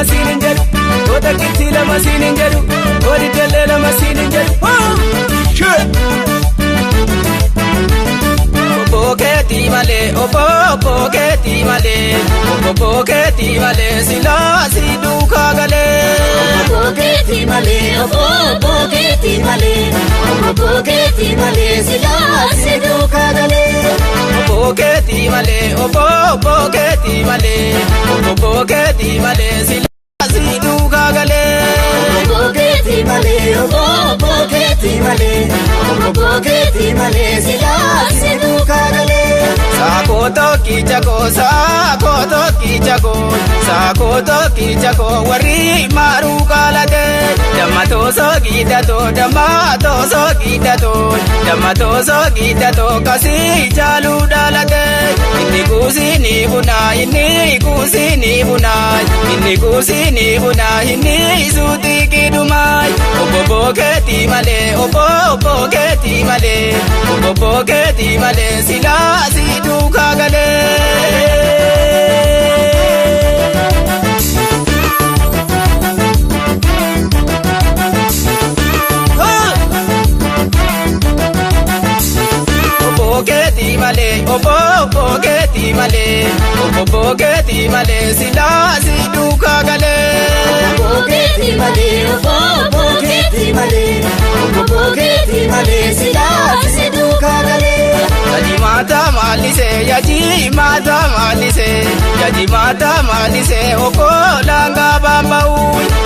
lama siin hin jedhu, koo takkitti lama siin hin jedhu, koo diddellee lama siin hin jedhu. Obbo keetii malee, obbo keetii malee, obbo keetii malee, silaa si duukaa galee. Obbo keetii malee, obbo keetii malee, obbo keetii malee, silaa si duukaa galee. Obbo keetii malee, obbo keetii malee, obbo keetii malee, silaa si duukaa galee. Obbo keetii malee, obbo keetii malee, obbo keetii malee, silaa si duukaa galee. Saakoo kichakoo, saakoo kichakoo, saakoo kichakoo, warri maaruu kaalatee. Dammatoo soogidatoo, dammatoo soogidatoo, dammatoo soogidatoo, kasii jaaluu dhaalatee. Inni kuusii ni bunaa, inni kuusii ni bunaa, inni kuusii ni bunaa, inni suutii kidumaa. Obbo keetii malee, obbo keetii malee, obbo keetii malee, silaa si duukaa galee. Obbo keetii malee, obbo keetii malee, obbo keetii malee, silaa si duukaa galee. Obbo keetii malee, obbo keetii malee, obbo keetii malee, silaa si duukaa galee. Yaji maata maalisee, yaji maata maalisee, yaji maata maalisee, okolaan gaabaan ba'u.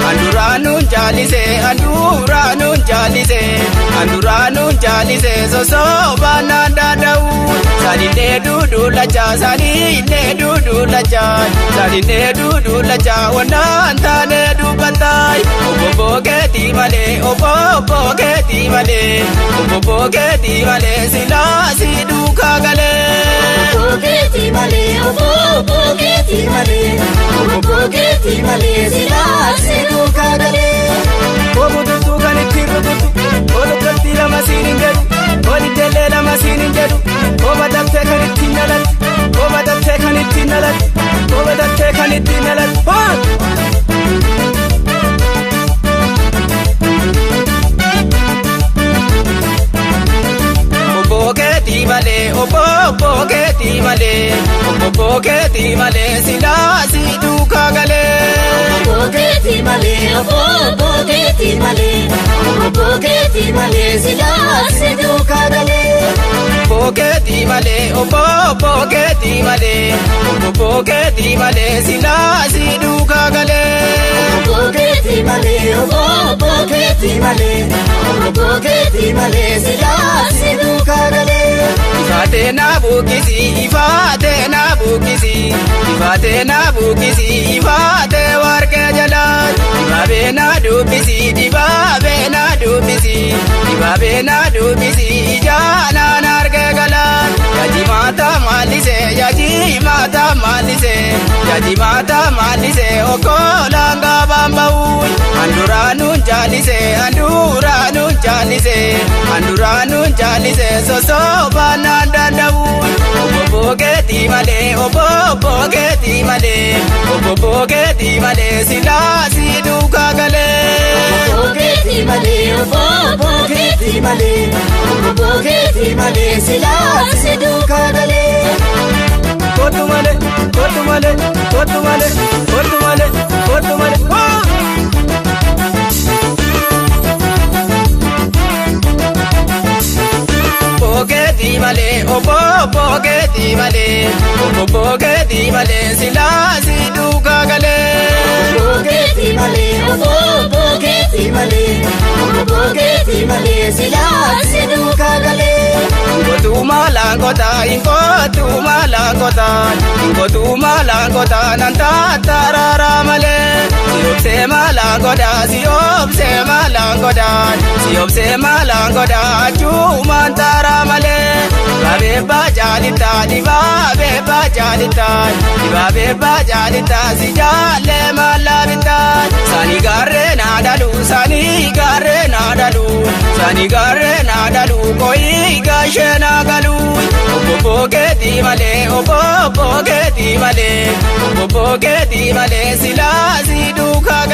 Handuraanuun jaalisee, handuraanuun jaalisee, handuraanuun jaalisee, sosobaan naan daada'u. Saninnee duuduu lachaa, saninnee duuduu lachaa, saninnee duuduu lachaa, wannaan taanee dubbattaay. Obbo keetii malee, obbo keetii malee, obbo keetii malee, silaa si duukaa galee. Obbo keetii malee, obbo keetii malee, obbo keetii malee, silaa si duukaa galee. Koo bututtuu kan ittiin rukuttu, koo tokkotti lama siin hin jedhu, koo diddellee lama siin hin jedhu, koo batattee kan ittiin dhalattu, koo batattee kan ittiin dhalattu, koo batattee kan ittiin dhalattu. Obbo keetii malee, obbo keetii malee, obbo keetii malee, silaa si duukaa galee. Obbo keetii malee, obbo keetii malee, obbo keetii malee, silaa si duukaa galee. Obbo keetii malee, obbo keetii malee, obbo keetii malee, silaa si duukaa galee. Obbo keetii malee, obbo keetii malee, obbo keetii malee, silaa si duukaa galee. Ifaatee na buqqisi, ifaatee na buqqisi, ifaatee na buqqisi, ifaatee warqee jalaa. Dibaabee na dubbisi, dibaabee na dubbisi, dibaabee na dubbisi, ijaanaan argee galaa. Yaji maata maalisee, yaji maata maalisee, yaji maata maalisee, okolaan gaabaan ba'u. Handuraanuun jaalisee, handuraanuun jaalisee, handuraanuun jaalisee, sosobaan naan danda'u. Obbo keetii malee, obbo keetii malee, obbo keetii malee, silaa si duukaa galee. Obbo keetii malee, obbo keetii malee, obbo keetii malee, silaa si duukaa galee. Kootu malee, kootu malee, kootu malee, kootu malee, kootu malee. Obbo keetii malee, obbo keetii malee, obbo keetii malee, silaa si duukaa galee. Obbo keetii malee, obbo keetii malee, obbo keetii malee, silaa si duukaa galee. Inkotu malangota, inkotu malangota, inkotu malangota, nan tatarara malee. Si obsee malangoda, si obsee malangoda, si obsee malangoda, achumaan tara malee. Dibaabee baajaalita, dibaabee baajaalita, dibaabee baajaalita, si jaallee mallaabita. Sani gaarreen haadhalu, sani gaarreen haadhalu, sani gaarreen haadhalu, koyi gaashee naa galu. Obbo keetii malee, obbo keetii malee, obbo Obbo keetii malee silaa si duukaa.